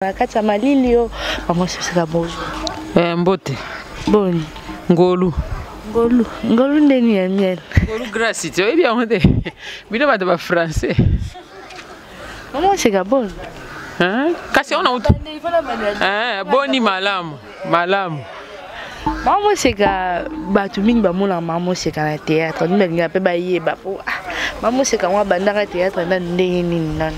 Na kati ya malili yo, mama Soseka, bonjour. Eh, mbote. Boni. Ngolu. Ngolu, ngolu ndeni ya miel. Ngolu grâce, tu oyebi yango te. Bino bato ba français. Mama Soseka, boni. Hein? Kasi on a eh, boni malamu, malamu. Mama Moseka, bato mingi bamonaka Mama Moseka na théâtre, mingi balingaka mpe bayeba po ah, Mama Moseka yango abandaka théâtre na ndenge nini nani?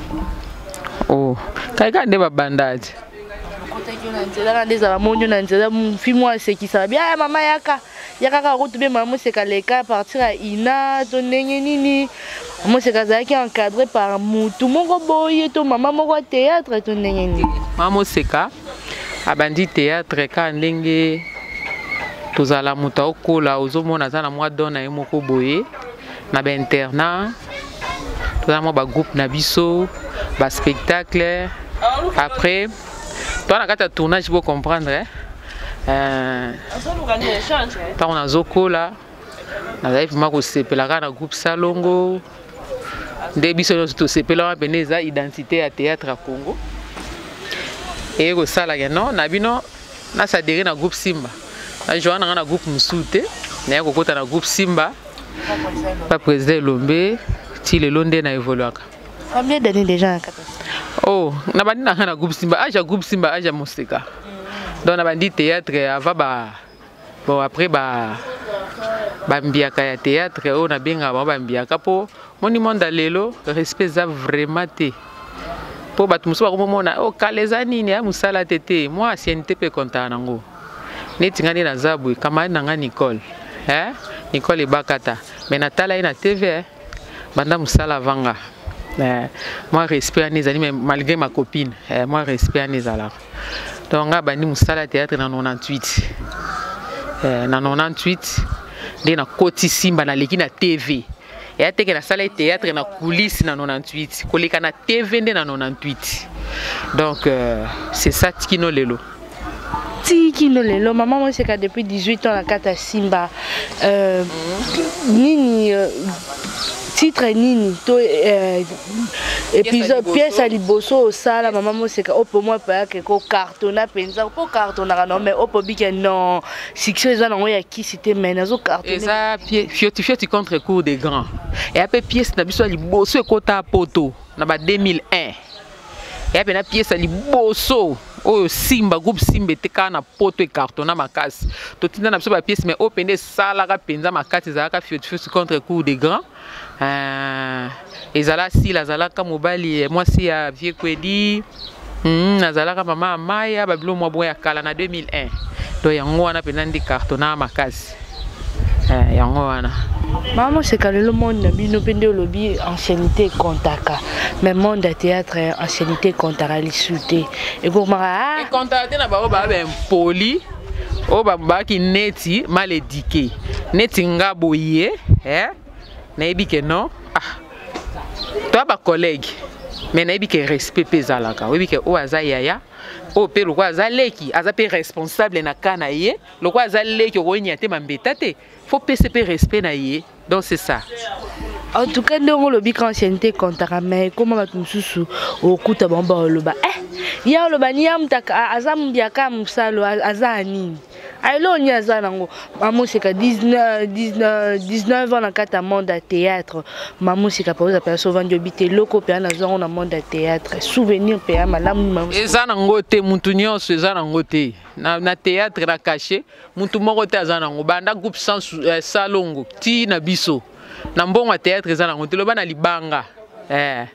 Oh, kaka nde babanda ti. Okotaki yo na nzela kaka nde ezala moni yo na nzela fi mwa asekisaka bi ah, mama yaka yaka kaka kutu be Mama Moseka leka partir ya ina to ndenge nini? Mama Moseka azalaki encadré par mutu moko boye to mama moko ya théâtre to ndenge nini? Mama Moseka abandi théâtre kaka ndenge tozala moto aokola, ozomona aza na mwa don na ye moko boye na bainternat, toza mwa bagroupe na biso baspectacle. Après toa na kati ya tournage, bo comprendre ntango nazokola nazali vraiment kosepela kaka na groupe Salongo nde biso nyonso tosepela wana pene eza identité ya théâtre ya Congo. Eye kosalaka non na bino nasadere na groupe Simba, najoa nanga na groupe mosusu te, naye kokota na groupe Simba pa président Elombe ti lelo nde na évoluaka. Combien d'années déjà na kati? Oh, nabandi nanga na groupe Simba, âge ya groupe Simba, âge ya Moseka. Donc nabandi théâtre avant ba bon après ba bambiaka ya théâtre oyo nabengaka bango bambiaka mpo moni monde ya lelo respect eza vraiment te, mpo bato mosusu bakomomona o kala eza nini ya mosala te te mwa ancienneté mpe ekontaka nango. Neti ngai nde naza boye, camarade na ngai Nicole, eh? Nicole Ebakata, mais natala ye na TV, eh? Banda mosala avanga eh, mwa respect wana ezali, mais malgré ma copine eh, mwa respect wana ezalaka. Donc ngai bandi mosala ya théâtre na 98, eh, na 98 nde nakoti Simba, naleki na TV. Eya teke nasala ye théâtre na coulisse na 98, koleka na TV nde na 98. Donc c'est ça tikino lelo. Tikino lelo, mama Moseka depuis 18 ans na kati ya Simba, nini titre nini to épisode, pièce ya liboso osala, mama Moseka, opo mwa payake ko cartonna mpenza, po cartonnaka non, mais opo bike non succès eza nango ya kisi te, mais nazo cartonne? Eza fioti fioti contre cour des grands. Eya mpe pièce na biso ya liboso ekota poto na ba 2001. Eya mpe na pièce ya liboso oyo Simba, groupe Simba etekaka na poto, ecartonna makasi. Totinda na biso bapièce, mais oyo mpenza esalaka mpenza makasi ezalaka fioti fioti contre cour des grands. Ezala sila azalaka mobali mwasi ya vieux Kwedi, azalaka mama ya Maya babilo mwa bongo ya kala na 2001. Donc yango wana mpenza nde cartonna makasi, yango wana. Mama Moseka, lelo monde na bino mpe nde olobi ancienneté ekontaka, mais monde ya théâtre ancienneté ekontaka lisu te, ekomaka. Ekontaka te na bango baa baimpoli oyo babaki neti mal éduqué neti nga boye, eh? Nayebi ke non, ah, toya bacollègue, mais nayebi ke respect mpe ezalaka. Oyebi ke oyo aza yaya, oyo mpe lokola aza leki, aza mpe responsable na ka na ye. Lokola aza leki, okoyenia te mambeta te, faut pese mpe respect na ye. Donc c'est ça. En tout cas, ndenge olobi ka ancienneté ekontaka, mais ekoma bato mosusu okuta bango baoloba eh, ya oloba ni ya moto aza mbiaka mosalo aza ya nini, eloko nini aza nango. Mamoseka, 19 ans na kati ya monde ya théâtre, Mamoseka mpe oza mpenza so ovandi obi te eloko mpenza nazwa yango na monde ya théâtre, souvenir mpenza malamu? Eza nango te, mutu nyonso eza nango te na théâtre na cachet, mutu moko te aza nango. Banda groupe sans Salongo ti na biso na mbongo ya théâtre eza nango te, loba na libanga, eh.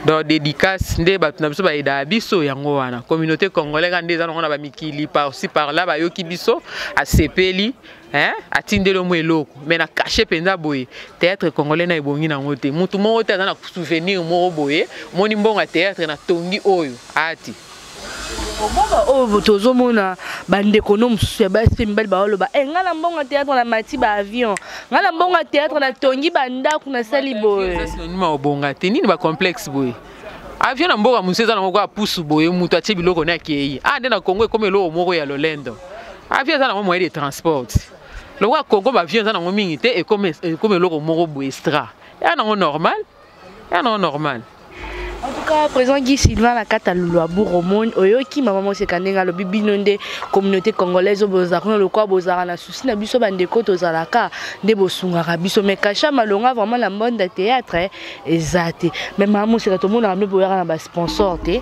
Donc dédicace nde bato na biso bayedaka biso yango wana, communauté congolais kaka nde eza nango na bamikili par-ci par-là, bayoki biso, asepeli, hein? Atindeli omo eloko, mais na cachet mpenza boye théâtre congolais na ebongi nango te. Mutu moko te aza na souvenir moko boye moni mbongo ya théâtre na tongi oyo ati. Obonga oyo tozomona bandeko no mosusu ya basi mpe mibali baoloba e, ngai na mbongo ya théâtre na mati baavion, ngai na mbongo ya théâtre na tongi bandako, nasali boye. Synonyme obonga te nini, bacomplexe boye. Avion na mboka mosusu eza nango kaka pusu boye, moto atie biloko ne akei. Ah, nde na Congo ekomi eloko moko ya lolendo. Avion eza nango moyen de transport. Lokola Congo baavion eza nango mingi te, ekomi eloko moko boye extra. Eya nango normal, eya nango normal. En tout cas, président Guy Sylvain na kata Luluabourg omoni oyoki mama Moseka ndenge alobi bino nde communauté congolaise oyo bozalaka kuna lokola bozalaka na souci na biso bandeko tozalaka nde bosungaka biso mais kasha malonga vraiment na monde ya théâtre eza te mais mama Moseka tomonaka mpe boyaka na ba sponsor te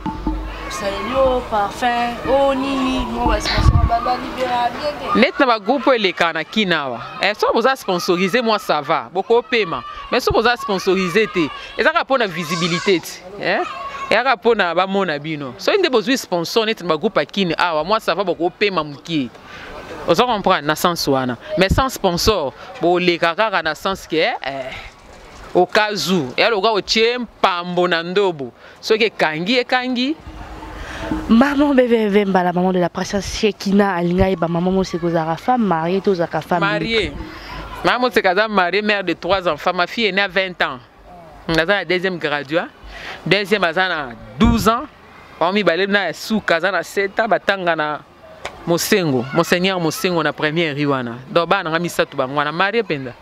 osaleli o parfum o nini mwa ba sponsor balibera bien te neti na bagroupe oyo elekaka na kina awa eh, soki boza sponsorise mwa ça va bokopema mais soki boza sponsorise te eza kaka mpo na visibilité ti eh? eyaka mpo na bamona bino soki nde bozwi sponsor neti na bagroupe ya kini awa mwa sava bokopema mokie oza comprendre na sens wana mais sans sponsor boleka kaka na sens ke eh, au cas où eya lokola otie mpambo na ndobo soki ekangi ekangi. Maman BVV Mbala, maman de la princesse Shekina, alinga yeba maman Moseka ozalaka femme mariée to ozalaka femme mariée? Maman Moseka aza mariée, mère de trois enfants. Ma fille est née à 20 ans, aza na deuxième graduat, deuxième aza na 12 ans, bango mibale na ya suka aza na 7 ans, batanga na Mosengo, Monseigneur Mosengo na première rue wana. Donc bana nga misato bango wana, mariée mpenza.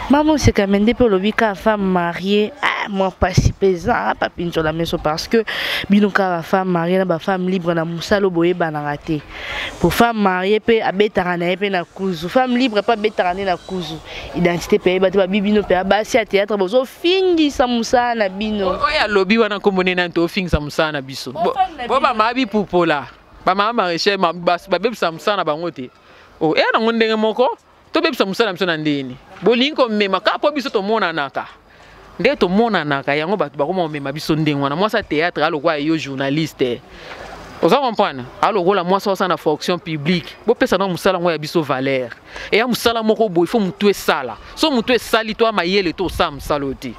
Mama Moseka, me nde mpe olobi kaka femme mariée, ah, mwa mpasi mpe eza papi nzola meso parce que bino kaka bafemme mariée na bafemme libre na mosala oyo boyebanaka te. Po femme mariée mpe abetaka na ye mpe na kuzu, femme libre mpe abetaka nde na kuzu, identité mpe ayeba te. Babi bino mpe basi ya théâtre bozofingisa mosala na bino. Oyo alobi wana nkombo nde nani? Toofingisa mosala na biso? Bo bamama bipupola, bamama maraîcher babebisa mosala na bango te. O eya nango ndenge moko tobebisa mosala na biso na ndeni bolingi komema kaka mpo biso tomonanaka nde tomonanaka yango, bato bakoma komema biso ndenge wana. Mwasi ya théâtre alokola yo journaliste, oza comprendre, alokola mwasi osala na fonction publique. Bopesa na mosala yango ya biso valeur. Eya mosala moko boye, fo motu esala so motu esali to amayele to osala mosala oyo te.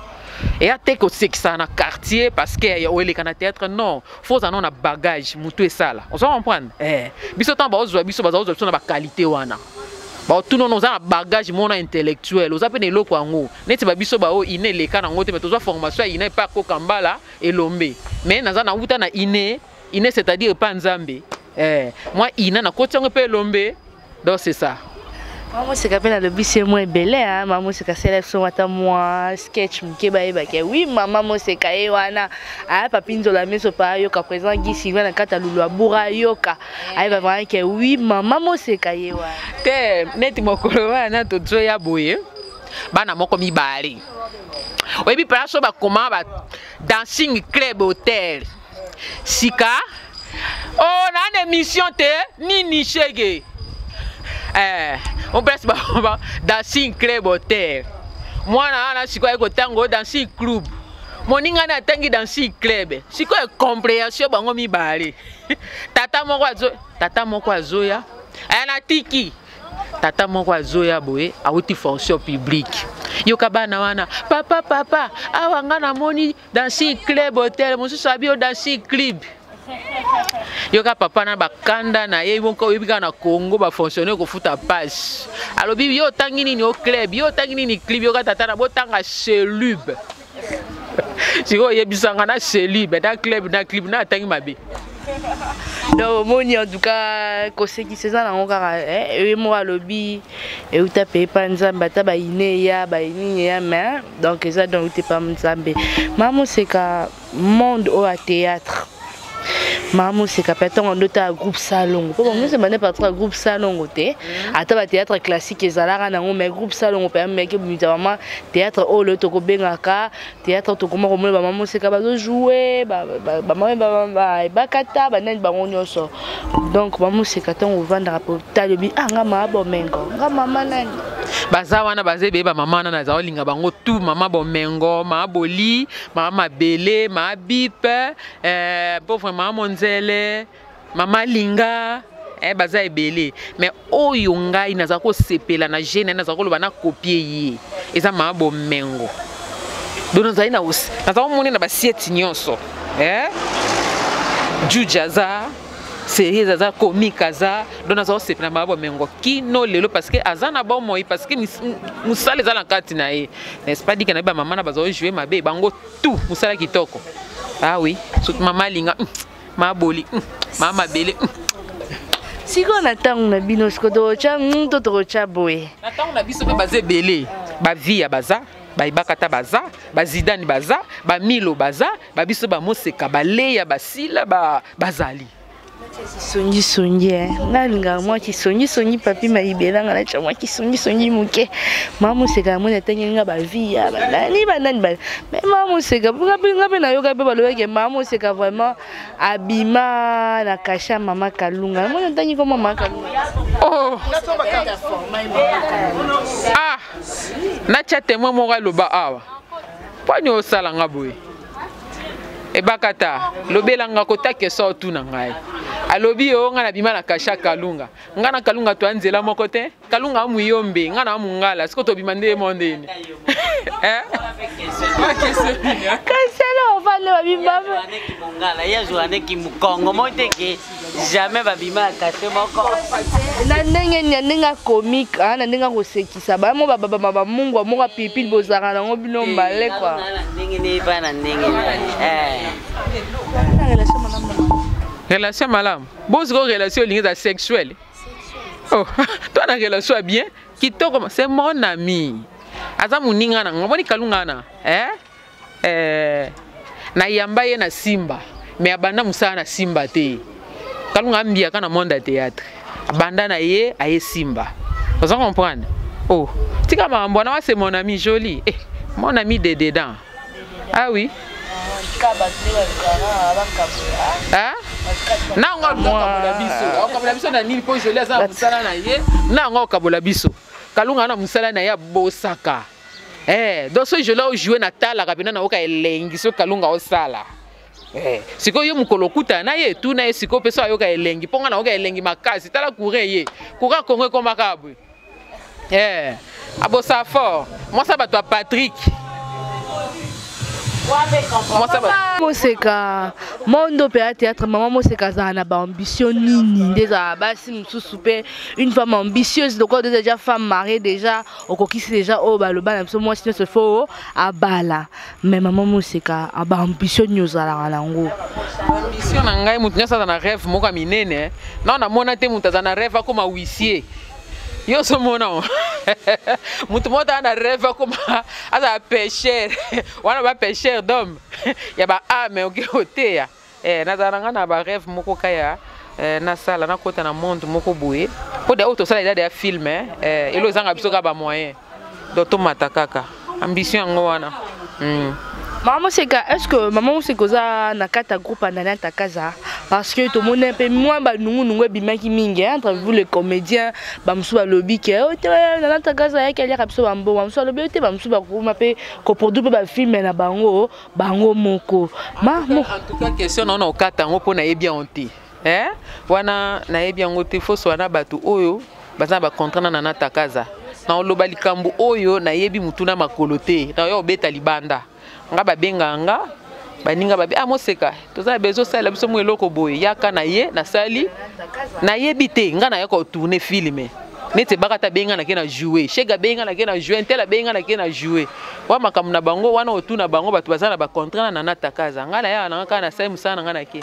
Eya te kosekisaka na quartier parce que oeleka na théâtre, non, fo ozala nao na bagage motu esala, oza comprendre. Biso ntango baozwa biso, baza kozwa biso na baqualité wana, baotuna wana oza na bagage mona intellectuel, oza mpe na eloko yango. Neti babiso baoyo INA eleka nango te, me tozwa formation ya INA epa koka mbala elombe, mais naza nauta na INE, INE c'est-à-dire epa Nzambe. Mwa INA nakoti yango mpe elombe, donc c'est ça. Mama Moseka mpe nalobi se mwa ebele. Mama Moseka asala biso ata mwa sketch moke bayebake wi mama Moseka ye wana aya papi nzola miso pa ayoka président Guy Sylvain na kati ya lulu abura ayoka ayeba vraiment ke wi mama Moseka ye wana. Te, neti mokolo wana tozoya boye, bana moko mibale, oyebi place oyo bakoma ba dancing club hotel sika o oh, na na émission te nini shege on place ba dancing club hotel. Mwana wana sikoyo aye kotanga oyo dancing club, moninga na atangi dancing club. Sikoyo compréhension bango mibale, tata moko azoya aya na tiki, tata moko azoya boye awuti fonction publique. Yoka bana wana: "Papa, papa, awa nga namoni dancing club hotel, mosusu abi o dancing club." Yoka papa na bakanda na ye moko, oyebi kaka na Congo bafonctionnaire kofuta pasi. Alobi: "Yo otangi nini? O club. Yo otangi nini? Club." Yoka tata na botanga celube. Sikoyo oyebisanga na celube na club na club na atangi mabe. Donc omoni, en tout cas kosekisa eza nango kaka ye moko alobi euta mpe epa Nzambe, ata bayine eya bayinini eya, mais donc eza donc euta epa Nzambe. Mama Moseka, monde oyo ya théâtre, mama Moseka mpe ntango ando ta groupe Salongo, mpo bango nyonso ebande partir ya groupe Salongo te. Ata bathéâtre classique ezalaka nango, mais groupe Salongo mpe ameki obimisa mama théâtre oyo lelo tokobengaka théâtre. Tokoma komona bamama Moseka bazojoue, bamama ebakata banani, bango nyonso. Donc mama Moseka, ntango ovandaka mpe otali obi: "Ah, nga mama bomengo, nga mama nani?" Baza wana, baza ebele. Bamama wana naza olinga bango tu: mama bomengo, mama boli, mama mabele, mama bipe, pauvre mama monzele, mama linga, baza ebele. Mais oyo ngai naza kosepela na gene, naza koloba na kopie ye, eza mama bomengo. Donc nazali naza komoni na basiete nyonso, juge aza sérieuse, aza comique, aza. Donc naza kosepela mama bomengo kino lelo parce que aza na bomoi, parce que mosala eza na kati na ye, n'est-ce pas? Dike na ye bamama na baza kojoue mabe, bango tout mosala kitoko. Ah oui, surtout mama alinga, mama boli, mama mabele. Sikoyo na ntango na bino, sikoyo tokotya to tokotya boye? Na ntango na biso mpe baza ebele, bavia baza. Baebakata baza, bazidani baza, bamilo baza, babiso, bamoseka, baleya, basila, bazali. Kisongisongi, nga alingaka mwa kisongisongi. Papi Mayibelanga, natya mwa kisongisongi moke. Mama Moseka, namoni atangi nga bavia, banani banani, mais mama Moseka, nga mpe nayoka mpe balobaki mama Moseka vraiment abima na kasha mama Kalunga. Namoni atangi ko mama Kalunga. Oh. Ah, natya témoin moko aloba awa. Mponi osalanga boye? Ebakata, lobelanga kotake so otuna ngai. Alobi o ngai nabima na kasha Kalunga. Ngai na Kalunga toya nzela moko te. Kalunga amuyombe, ngai na amungala. Siko tobima nde mo ndeni? Kasi ala ofande babima. Mongala ye azwaka nde mokongo mo teke, jamais babima ya kashe moko. Na ndenge nini? Na ndenge akomike, na ndenge akosekisa bamo bababama bamungwa moko apipili, bozalaka nango bino mbale kua. Na ndenge neyeba na ndenge. Relation malamu. Boziko relation olingi eza sexuelle? Oh, to na relation ya bien, kitoko. C'est mon ami, aza moninga na nga. Omoni Kalunga wana, eh? Eh, nayamba ye na Simba, mais abanda mosala na Simba te. Kalunga ambiaka na monde ya théâtre, abanda na ye, aye Simba. Oza comprendre? Oh, tika makambo wana wa. C'est mon ami joli, eh, mon ami de dedans. Ah oui. Ah? Na yango okabola biso, okabola biso na nini? Mpo Joli aza na mosala na ye, na yango okabola biso. Kalunga na mosala na ye, abosaka. Eh, donc soki Joli ojoue, natalaka mpena, nayoka elengi. Soki Kalunga osala, eh, sikoyo yo mokolo okutana na ye, tuna ye sikoyo mpe so ayoka elengi. Mpo nga nayoka elengi makasi. Tala courant ye, courant Kongo ekomaka boye. Eh, abosa fort, mwasa bato ya Patrik. Moseka, monde mpe ya théâtre, mama Moseka azala na baambition nini? Nde ezala basi mosusu mpe, une femme ambitieuse lokola déjà femme mariée, déjà okokisi déjà oyo baloba na biso, mwasi nyonso fo abala. Mais mama Moseka, baambition nini ozalaka nango? Ambition na ngai, moto nyonso aza na rêve moko ya minene. Na namona te moto aza na rêve akoma huissier. Yo ozomona moto moko aza na rêve akoma, azala pêcheur wana, bapêcheur d'homme ya baâme. Oke oteya. Eh, nazala na ngai na barêve moko kaya, eh, nasala, nakota na monde moko boye, mpo da oyo tosala eza ya film. Eh, elo ezanga biso kaka bamoyen, donc tomata kaka. Ambition yango wana. Mama Moseka, est ce que mama Moseka oza na kati ya groupe ya Nana Takaza? Parce que tomoni mpe mwa banungunungu ebimaki mingi entre vous les comédiens. Bamosusu balobi ke te, Nana Takaza ayaki aliaka biso bambongo. Bamosusu balobi te, bamosusu bakoma mpe koproduire mpe bafilme na bango bango moko. Ma en tout cas, question na okata yango mpo nayebi yango te. Eh? Wana nayebi yango te. Foso wana, bato oyo baza na bacontrat na Nana Takaza, na oloba likambo oyo nayebi mutu na makolo te. Na oyo obeta libanda, nga babengaka nga, baninga babi: "Ah, Moseka, toza na besoin osalela biso mwa eloko boye, yaka." Na ye nasali, nayebi te. Nga nayaka kotourne film neti ebaka ta abenga, nake na joue. Shege abenga, nake na joue. Ntel abenga, nake na joue. Wa makambo na bango wana, otuna bango, bato baza na bacontrat na Nana Takaza. Ngai nayaka nanga kaka, nasali mosala na ngai, nake.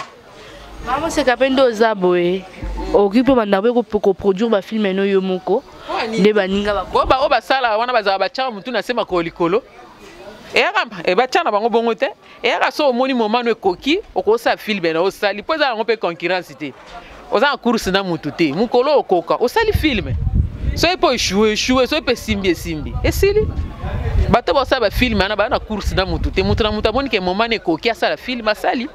Mama Moseka, mpe nde oza boye, okoki mpe banda mpe koproduire bafilme no yo moko nde baninga? Oyo basala wana, bazala batiaka motu na se, makolo likolo. Eyaka batya na bango bongo te. Eyaka so omoni momano ekoki, okosala filme na osali, mpo eza yango mpe concurrence te. Oza na course na mutu te. Mokolo okoka, osali filme. Soki mpo échoue, échoue. Soki mpe esimbi, esimbi, esili. Bato basala bafilme wana baa na course na mutu te. Mutu na mutu amoni ke momano ekoki, asala filme, asali.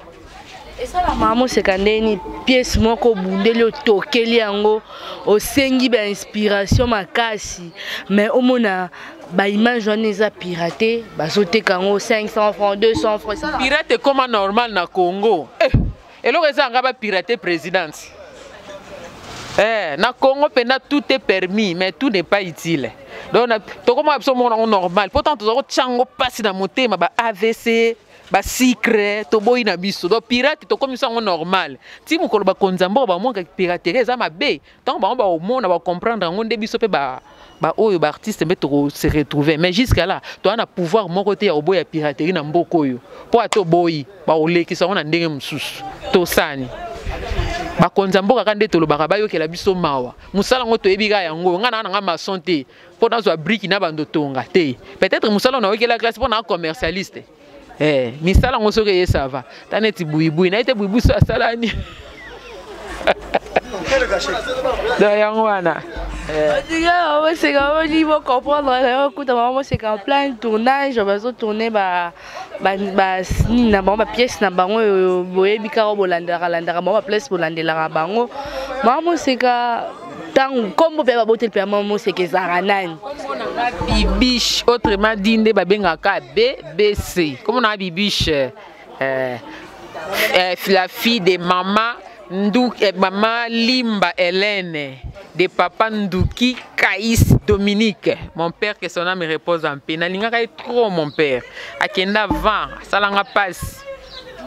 Esalama, Moseka, ndeni pièce moko obundeli, otokeli yango, osengi bainspiration makasi, mais omona baimage wana eza pirate, bazoteka yango 500 francs, 200 francs. Pirate ekoma normal na Congo. Eh, eloko eza yanga, bapirate présidence. Eh, na Congo mpenza, tout est permis mais tout n'est pas utile. Donc tokomaka biso moko nango normal. Pourtant toza kotia yango mpasi na motema, ba AVC, basucre, toboyi na biso. Donc pirate tokomisa yango normal ti mokolo bakonzi ya mboka bamonaka piraterie eza mabe. Ntango bango baomona, bacomprendre yango, nde biso mpe baoyo baartiste mpe tokose retrouver. Mais jusqu'à là, toza na pouvoir moko te ya koboya piraterie na mboka oyo, mpo ata oboyi, bakolekisa yango na ndenge mosusu. Tosani. Bakonzi ya mboka kaka nde tolobaka bayokela biso mawa. Mosala yango toyebi kaka yango. Nga na nga maçon te mpo nazwa brique na bando tonga te. Peut-être mosala nayokela classe mpo na commercialiste. Eh, misala yango soki eye ça va. Ta neti buibui, na ye te buibui so asala nini? Donc yango wana. Moseka omoni bocomprendre nayo okuta bango moseka en plein tournage bazotourne ba nini na bango bapièce na bango oyo boyebi kaka bolandelaka landaka bango baplace bolandelaka bango. Mama Moseka, ntango nkombo mpe baboteli mpe ya mama Moseka ezalaka nani? Bibiche, autrement dit nde babengaka BBC. Kombo na Bibiche, la fille de mama Ndu, mama Limba Hélène, de papa Nduki Kaïs Dominique. Mon père, que son âme repose en paix. Nalingaka ye trop mon père. Akenda vent, asalanga passe.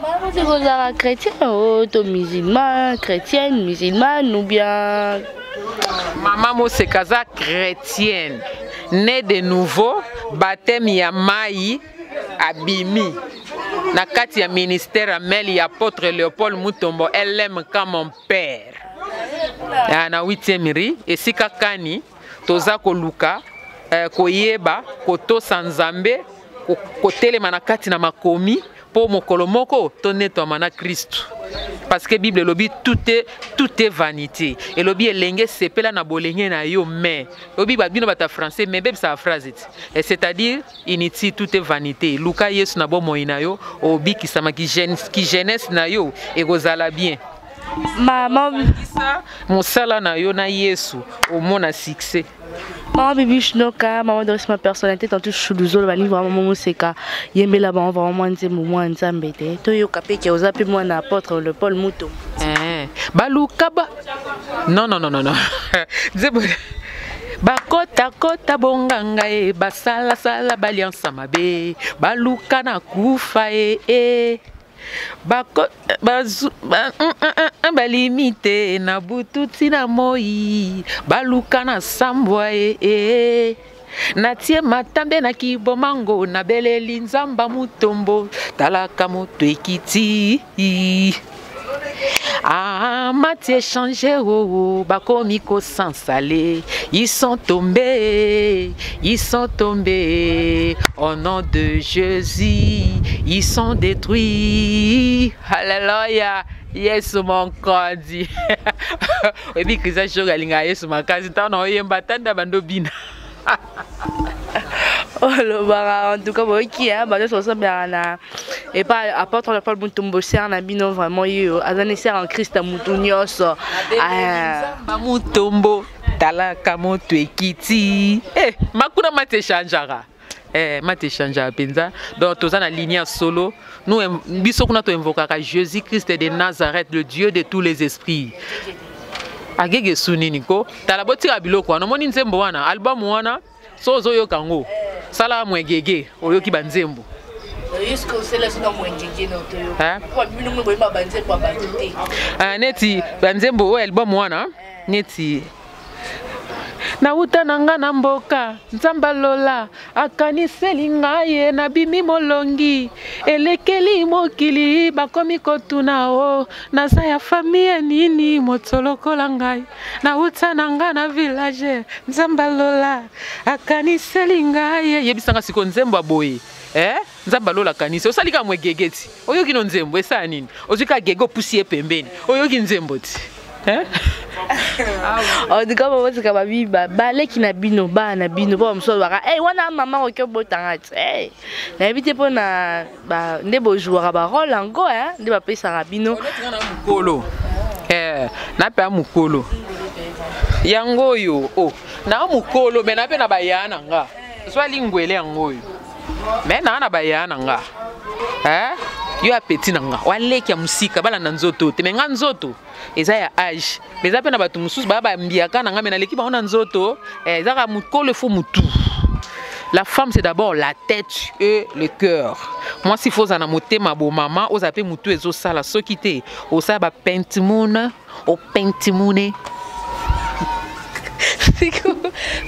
Mama, c'est kozala chrétien ou to musulman, chrétienne, musulmane ou bien? Mama Moseka aza chrétienne, née de nouveau, baptême ya mai abimi na kati ya ministère ya meli ya apôtre Léopold Mutombo LMK mon père. Ya, na 8e rue esika kani toza koluka koyeba kotosa Nzambe, kotelema na kati na makomi po mokolo moko tonetwama na Kristu. Parce que Bible elobi tout est vanité. Elobi elenge sepela na bolenge na yo, mais obi ba bino bata français mais bebisa phrase ti. Et c'est-à-dire inutile, tout est vanité. Luka Yesu na bomoi na yo, obikisama ki jeune, ki jeunesse na yo ekozala bien. Maman mosala na yo na Yesu omona succès. Maman Bibiche Noka, maman Doris, ma personnalité, tantôt Choulouzo, le livre vraiment Moseka, Yembela, maman vraiment Nzembo, moi Nzambe, te. To yo kapé ki oza pe moi na apôtre le Paul Muto. Eh, baluka ba. Non, non, non, non, non. Nzembo. Bakota kota bonganga e basala sala baliansa mabe baluka na kufa e e bako bazu ba, un, un, un, un, balimite na butu tina moi baluka na sambwa e e natie matambe na kibomango na beleli nzamba mutombo talaka moto ekiti. Ah, mati échangé, oh, oh, bakomi ko s'installer. Ils sont tombés, ils sont tombés. Au nom de Jésus, ils sont détruits. Alléluia. Yesu mon kondi. Oyebi Christian Shoga alinga Yesu makasi. Ntango na oyemba, tanda bando bina. Olobaka en tout cas boyoki, hein, bato nyonso basambelaka na epa apôtre le Paul Mutombo, sœur na bino vraiment yo aza ne sœur en Christ ya mutu nyonso. Ah. Nzamba Mutombo talaka moto ekiti. Eh, makuna mati échangeaka. Eh, mati échangeaka mpenza. Donc toza na ligne ya solo. Nous, biso kuna to invokaka Jésus-Christ de Nazareth, le Dieu de tous les esprits. Agege su nini ko? Tala botika biloko wana. Omoni nzembo wana, album wana, so ozoyoka yango. Sala mwegege, oyoki ba nzembo. Hein? Ah, neti ba nzembo oyo album wana, neti nauta na nga na mboka Nzambe alola akaniseli ngai ye nabimi molongi elekeli mokili bakomi kotuna o naza ya famille nini moto lokola ngai nauta na nga na village Nzambe alola akaniseli ngai ye. Yebisanga siko nzembo ya boye, eh? Nzambe alola akanisi osali kaka mwegege ti oyoki no nzembo esala nini ozwi kaka gege opusi ye pembeni oyoki nzembo ti. Hein? En tout cas, maman, c'est comme babi, ba, baleki na bino, ba na bino, ba mosusu baka, hey, wana mama oki obotanga ti. Hey, na yebi te pona ba nde bo jouera ba rôle yango, hein, nde ba pesaka bino. Na mukolo. Eh, na pe mukolo. Yango oyo, oh, na mukolo, mais na pe na ba ya na nga. Zwa lingwele yango oyo. Mais na na ba ya na nga. Hein? Yo appétit na nga. Waleki ya musika bala na nzoto te, mais nga nzoto eza ya âge. Mais eza pe na bato mosusu ba ba mbiaka na nga, mais naleki bango na nzoto, eh, eza ka mukolo fo mutu. La femme, c'est d'abord la tête et le cœur. Moi, s'il faut na motema bo mama, oza pe mutu ezo sala soki te, osa ba pentimune, o pentimune.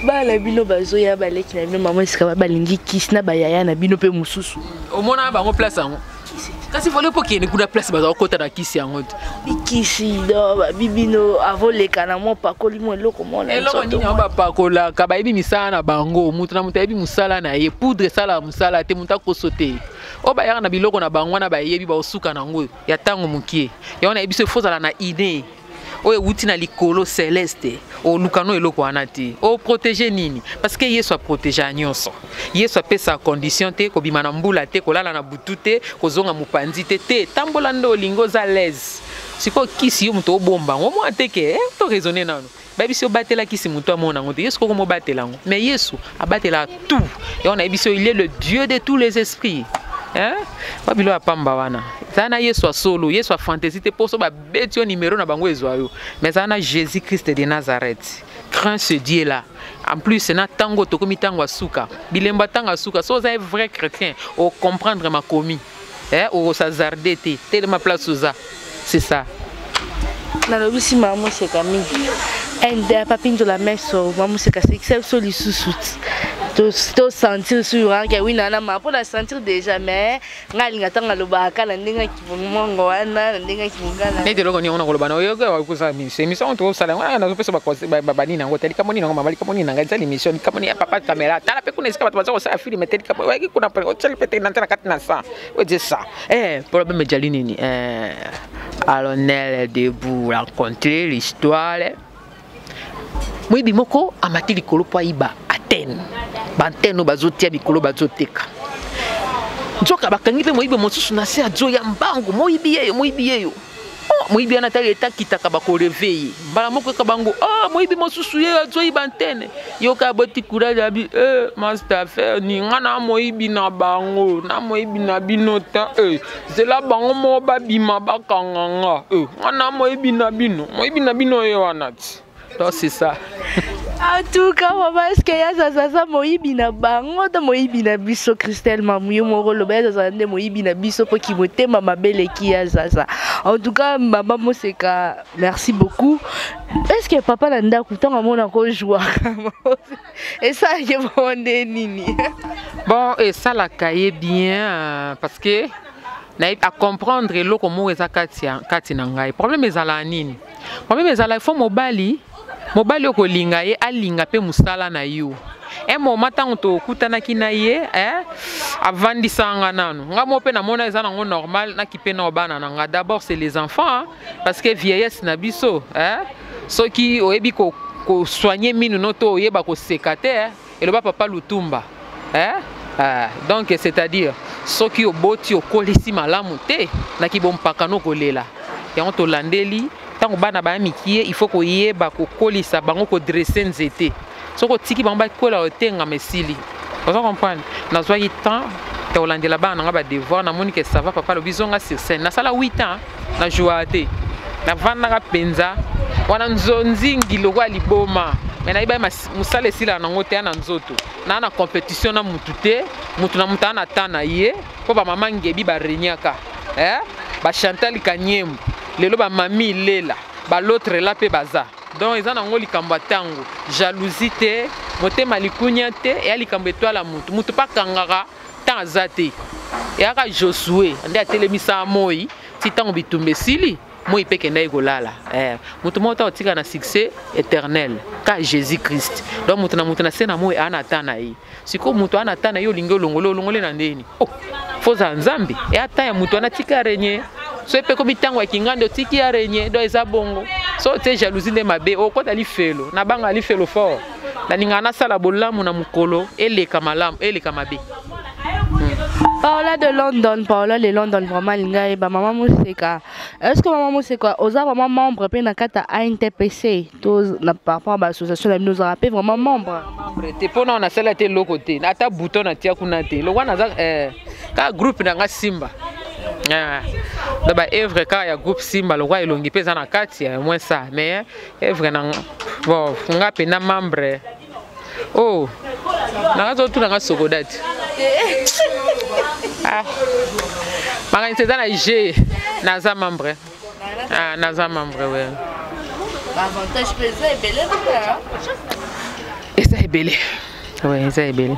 Bala bino bazoya baleki na bino mama esika ba balingi kisi na bayaya na bino pe mosusu. Omona bango place yango. Kasi fale mpo kende kuna place baza kokota na kisi yango te. Bikisi do babibino avoleka na mwa pakoli mwa eloko mona. Eloko nini yango bapakolaka bayebi misala na bango, moto na moto ayebi mosala na ye, poudre esalaka mosala te, moto akoso te. Oyo bayaka na biloko na bango wana bayebi bakosuka na yango ya ntango mokie. Yango nayebi so ifo ozala na idee oyo ewuti na likolo celeste, oluka no eloko wana te, oprotege nini? Parce que Yesu aprotégea nyonso. Yesu apesaka condition te, kobima na mbula te, kolala na butu te, kozonga mopanzi te, te tambola nde olingi, oza l'aise. Sikoyo kisi yo moto obomba yango omona te ke to raisonne nano bayebisi obatela kisi moto amona yango te. Yesu koko mobatela yango, mais Yesu abatelaka tout. Yango nayebisi yo, il est le Dieu de tous les esprits. Hein? Babilo ya pamba wana ezala na Yesu ya solo, Yesu ya fantaisie te, mposo babeti yo nimero na bango ezwa yo, mais ezala na Jésus Christ de Nazareth. Crains ce Dieu là. En plus na ntango tokomi ntango ya suka, bilembo ya ntango ya suka, so oza vrai chrétien ocomprendre makomi, eh, okosazarde te, telema place oza, c'est ça. Nalobisi mama Moseka mingi nda papinzola meso. Mama Moseka, sekisa biso lisusu tosentir sur ke wi nana ma mpo na sentir déjà, mais ngai alinga ntango alobaka na ndenge akimongo wana, na ndenge akimongana. Neti eloko nini yango nakoloba na oyoka kosala émission, émission oyo tokosala yango nazopesa banini yango te, likambo nini yango mama, likambo nini na ngai ezali émission, likambo nini ya papa caméra, tala mpe kuna esika bato baza kosala film te, likambo oyaki kuna otiali mpe te na nte na kati na sa oyo ça problème ejali nini. Alonel debout raconter l'histoire. Moyibi moko amati likolo mpo ayiba antenne, baantenne oyo bazotia likolo bazoteka. Nzoka bakangi mpe moyibi mosusu na se, azoya mbangu, moyibi yeyo, moyibi yeyo. Oh, moyibi wana tali etakitaka bakoreve ye mbala moko eka bango, oh, moyibi mosusu ye azoyiba antenne. Yoka boti courage abi eh, master affaire ni nga na moyibi na bango na moyibi na bino ta eh, zela bango moko babima bakanga nga eh, nga na moyibi na bino, moyibi na bino ye wana ti. Donc c'est ça. En tout cas, maman, est-ce que ya zaza moyibi na bango to moyibi na biso? Christelle Mamu, yo moko loba, ya zaza nde moyibi na biso po ki motema mabele ki ya zaza. En tout cas, maman Moseka, merci beaucoup. Est-ce que papa na ndako ntango amona ko jouaka esalaki bongo nde nini? Bon, esalaka ye bien parce que nayebi acomprendre eloko moko eza kati, kati na ngai. Problème ezalaka nini? Problème ezalaka ifo mobali, mobali okolinga ye alinga mpe mosala na yo. Un moment ntango tokutanaki na ye, avandisaka nga nanu, nga mo mpe namona eza nango normal, nakipe na bana na nga. D'abord c'est les enfants, hein, parce que vieillesse na biso, soki oyebi kosoigne minu no to oyeba koseka te, eloba papa Lutumba, donc c'est-à-dire soki oboti okolisi malamu te na kibompaka no kolela yango tolandeli. Ntango bana baya mikie, il faut koyeba kokolisa bango, kodresse nzete. Soki otiki bango bakola otengama esili, oza comprendre. Nazwaki temps ya kolandela bana nanga badevoir, namoni ke ça va. Papa alobi zonga sur scène. Nasala 8 ans najouaka te, navandaka mpenza wana nzonzingi lokola liboma, me nayebi mosala esilaka nango te ya na nzoto naa na compétition na mutu te, mutu na mutu aa na temps na ye, mpo bamama ngebi baregnaka, bachantal Kanyembo, lelo bamami lela balautre la mpe baza. Donc eza nango likambo ya ntango, jalousie te, motema likunya te, eya likambo etwala mutu, mutu mpe akangaka ntango aza te. Eyaka Josue nde atelemisaka moi ti ntango bitumba esili, moi mpe ekendaki kolala. Moto moko ta otika na succès éternel ka Jésus Christ. Donc moto na moto na se na moi aa na ta na ye. Sikoyo moto aa na ta na ye, olingi olongole, olongole na ndeni? Oh, foza Nzambe eya ta ya moto wana, tika renye. So epe komi ntango ya kingandi, otiki ya renye. Donc eza bongo. So otie jalousie nde mabe, okota lifelo. Nabanga lifelo fort, nalingaka nasala bolamu na mokolo eleka malamu eleka mabe. Paola de London, Paola de London, vraiment linga ba maman Moseka. Est-ce que maman Moseka oza vraiment membre pe na kata ANTPC to na par rapport à l'association na bino, ozala pe vraiment membre? Membre te, mpona nasala te eloko te, ata bouton natia kuna te. Lokwa naza kaka groupe na nga Simba, na baœuvre kaka ya groupe Simba, lokwa elongi mpe eza na kati ya moins ça, mais œuvre na bon nga mpenza membre. Oh, nanga totuna nga sokoda te. Ah, makanisi eza na g, naza membre, ah, naza membre we. Avantage mpe eza ebele. Eza ebele, oui, eza ebele.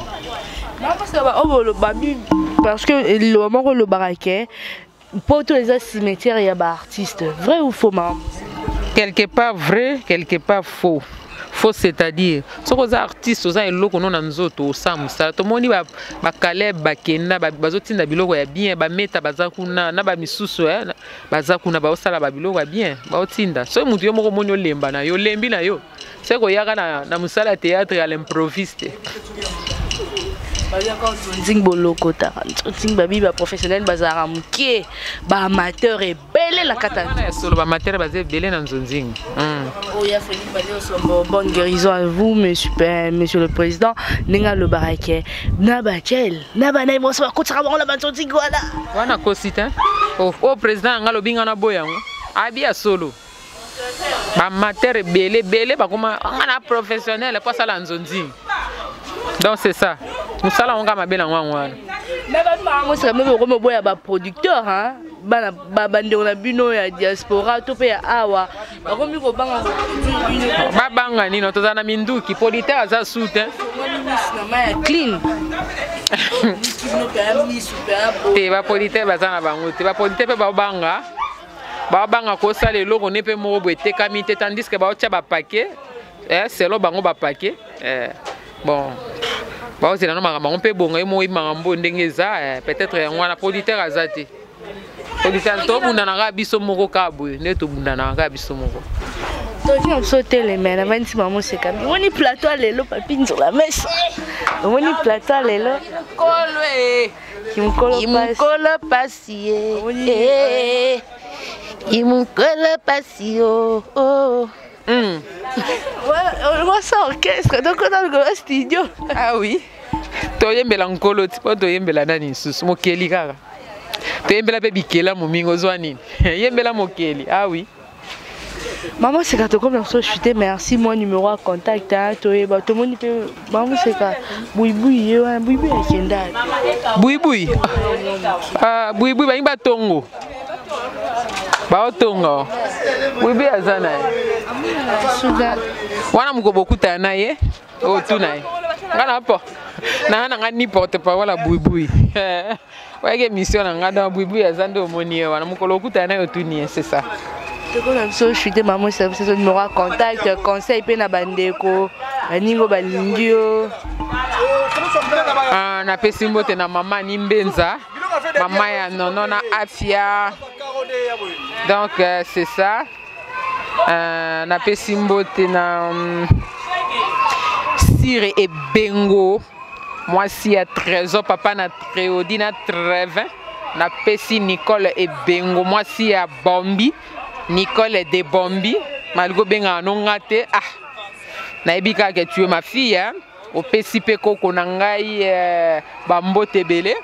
Oyo babi parce que liloba moko olobaka ke Poto eza cimetière ya ba artistes. Vrai ou faux maman? Quelque part vrai, quelque part faux. Faux c'est-à-dire soki oza artiste oza eloko no na nzoto osala mosala tomoni bakaleb bakenda bazotinda biloko ya bien bameta baza kuna na bamisusu eh, baza kuna baosala babiloko ya bien baotinda soki moto yo moko omoni olemba na yo olembi na yo se koyaka na, na mosala ya théâtre ya l'improviste. Nzingi bolokotaka nzingi babi baprofessionnel bazalaka moke, baamateur ebele na kati ya solo, baamateur baza ebele na nzonzingi. Oya Félix Bale, bonne guérison à vous monsieur, monsieur le président. Ndenge alobaka ke na bachel na bana nyonso bakotisaka bango na banzonzingi wana. Wana kosi te o président yanga alobi nga na boya yango abi ya solo, baamateur ebele ebele bakoma nga na professionnel po asala nzonzingi. Donc c'est ça, mosala yango kaka mabe nango yango wana. Mosaka mpe bokomi oboya baproducteur bana bandeko na bino ya diaspora to mpe ya awa bakomi kobanga. Babanga nino? Tozala na minduki, producteur aza su te. Ya clean. Te, baproducteur baza na bango te. Baproducteur mpe baobanga, baobanga kosala eloko ne mpe moko boye etekami te, tandis que baotya bapaquet selo bango bapaquet. Bon, baozela no makambo yango mpe bongo ye moko yebi makambo ndenge eza. Peut-être yango wana producteur aza te. Producteur, tobundanaka biso moko kaka boye nde tobundanaka kaka biso moko. Toki na biso teleme na vandisi mama Oseka. Omoni plateau ya lelo, papi nzola mesa, omoni plateau ya lelo. Kimokolo. Kimokolo pasi ye, kimokolo pasi yo. Wasa orchestre tokota likolo ya studio. Ah oui, toyembela nkolo ti mpo toyembela nani lisusu? Mokeli kaka toyembela mpe bikelamu mingi. Ozwa nini? Yembela mokeli. Ah oui. Mama Seka, tokomi na biso chute. Merci. Moi numéro ya contact toyeba tomoni mpe mama Seka buibui ye wana buibui akenda. Buibui, buibui balingi batongo, baotonga. Buibui aza na ye wana moko bokutana na ye oyo tuna ye. Nga na po nanga nanga ni porte parole ya buibui oyaki émission na nga. Donc buibui aza nde omoni ye wana, mokolo okutana na ye otuni ye, c'est ça. Tokomi na biso chute. Mama Seka, biso numéro ya contact, conseil mpe na bandeko baningo balingi yo. Napesi mbote na mama ni Mbenza, mama ya Nono na Afia. Donc c'est ça. Napesi mbote na Sire Ebengo, mwasi ya Trésor, papa na Tréodi na Trevin. Napesi Nicole Ebengo, mwasi ya Bombi, Nicole de Bombi, malgré obengaka no nga te. Ah, nayebi kaka tu es ma fille, hein? Opesi mpe koko na ngai bambote ebele,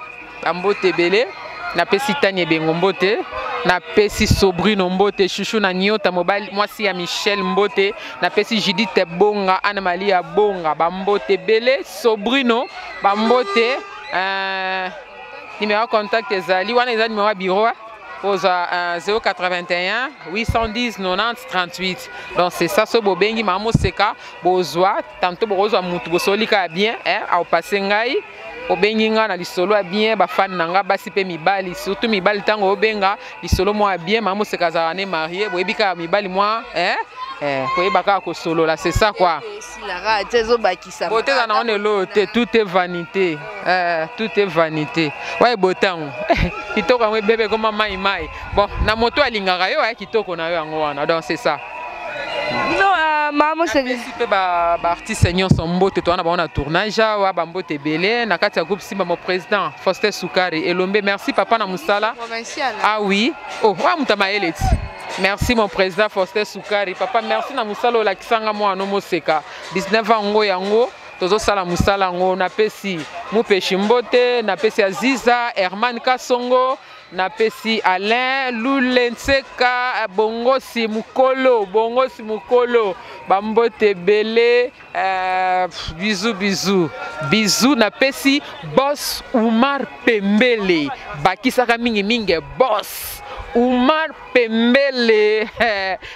bambote ebele. Napesi Tani Ebengo mbote, napesi Sobrino mbote, Shushu na Nyota, mobali mwasi ya Michel mbote, napesi Judith Bonga, Anne Malia Bonga bambote ebele, Sobrino bambote. Numéro ya contact ezali wana, eza numéro ya bureau ozwa 081 810 90 38. Donc c'est ça. So bobengi mama Moseka, bozwa tantôt, bokozwa mutu bosoli kaka bien aopase ngai. Obengi nga na lisolo ya bien, bafani na nga basi mpe mibali, surtout mibali, ntango obenga lisolo mwa ya bien, mama Moseka azalaka ne marie, boyebi kaka mibali mwa koyeba kaka kosolola, c'est ça quoi. Esilaka te, ezobakisa. Bote eza nango lelo te. Tout est vanité, tout est vanité. Waye botango kitoko yango ebebe ekoma mai mai. Bon, na moto alingaka yo aya kitoko na yo yango wana. Donc c'est ça. Bino mama Moseka. Mpe baartiste nyonso mbote, towana bango na tournage awa, bambote ebele na kati ya groupe Simba. Mo président Faustin Sukari Elombe, merci papa na mosala. Ah oui, oh, wa moto ya mayele ti. Merci mon président Faustin Sukari, papa merci na mosala olakisanga mwana Moseka 19 yango yango tozosala mosala yango. Napesi Mupeshi mbote, napesi Aziza Herman Kasongo, napesi Alain Lule Nseka Bongosi Mokolo, Bongosi Mokolo, bambote ebele. Bisous, bisous, bisous. Napesi boss Umar Pembele, bakisaka mingimingi boss Oumar Pembele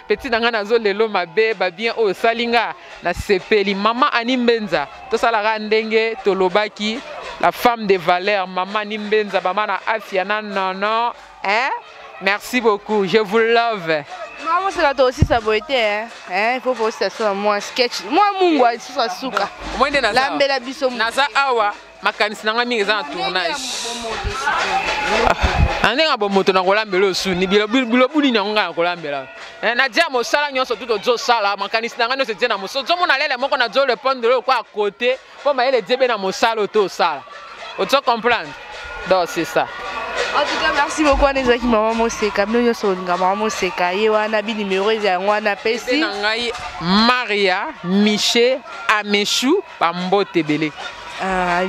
petit na ngai nazo lelo mabe ba bien oyo osali nga nasepeli. Mama Annie Mbenza tosalaka ndenge tolobaki, la femme de valeur mama Annie Mbenza, mama na afia na nono hein? Merci beaucoup, je vous love. Mama Moseka tosisa boye te hein? Hein, il faut posisa so na mwa sketch mwa mungu asuka suka. Omoni nde naza lambela biso naza awa makanisi na ngai mingi eza na tournage. Na ndenge ya bomoto nakolambela osuni bilobu nini yango ngai nakolambela nadia mosala nyonso tu tozosala makanisi na ngai nyonso etie na mosala ozomona lele moko nazo répondre oyo kwa kote mpo mayele etie be na mosala oyo tosala ozo comprendre donc c'est ça. En tout cas, merci beaucoup wana ezalaki mama Moseka. Bino nyonso olinga mama Moseka, ye wana bi numéro eza yango wana apesi na ngai Maria Miche Ameshu bambote ebele.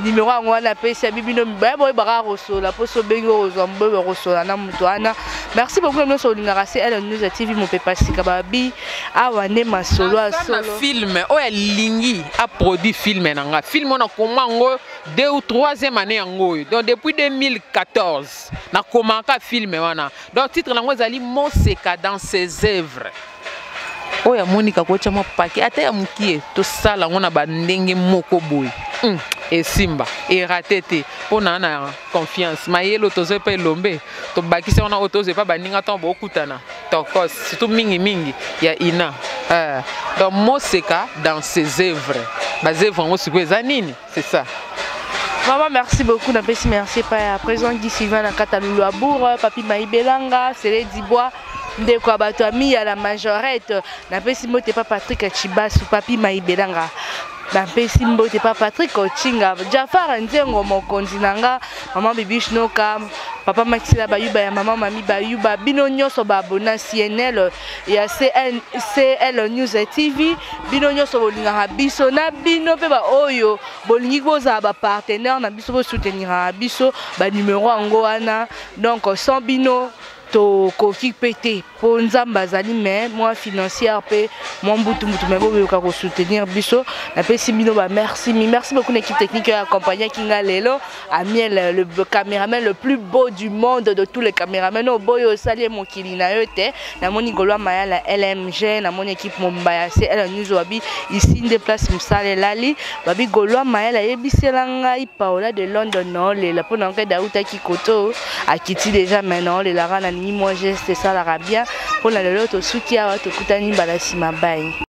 Numéro yango wana apesi abi bino baye boyebaka kosola mpo so obengi okozwa mboyeba kosola na moto wana. Merci beaucoup na nyonso olingaka CL News TV mopepa sika babi awa nde masolo ya solo. Film oyo alingi aproduit film na nga, film oyo nakoma yango 2 ou 3e année yango oyo, donc depuis 2014 nakomaka film wana. Donc titre nango ezali Moseka dans ses œuvres. Oyo amonika kotya mwa pake ata ya mokie tosala yango na bandenge moko boye esimba erate te mpo na na confiance mayelo tozwa epa elombe tobakisi wana oyo tozwa epa baninga ntango bokutana tokos surtout mingimingi ya ina. Donc Moseka dans ses œuvres, baœuvre yango sikoyo eza nini, c'est ça. Maman, merci beaucoup. Napesi merci pa président Guy Sylvain na kata Luluabourg, Papi Maïbelanga, Célé Dibois, ndeko ya bato ami ya la majorette. Napesi mbote pa Patrick Chibasu, Papi Maïbelanga. Napesi mbote pa Patrick Ochinga, Jafar Nzengo mokonzi nanga, maman Bibiche Noka, papa Maxila Bayuba ya maman Mami Bayuba, bino nyonso ba abona CNL ya CN, CL News TV, bino nyonso bolingaka biso na bino pe ba oyo bolingi bozala ba partenaire na biso, bosoutenir biso ba numéro yango wana. Donc sans bino tokoki pe te po Nzambe azali, mais moi financière pe moi mbutu mbutu mais boyoka ko soutenir biso. Napesi bino ba merci, mi merci beaucoup na équipe technique oyo accompagnaki nga lelo, Amiel le caméraman le plus beau du monde de tous les caméramans oyo boyo osali mokili na yo te. Namoni Golois Mayala LMG, namoni équipe Mombaya CL News wabi ici nde place mosala elali babi Golois Mayala yebisela ngai Paola de London naolela mpo na ngai dautaki koto akiti déjà mais naolelaka na ningi mwa geste esalaka bien mpo na lelo tosuki awa tokutani mbala nsima. Bye.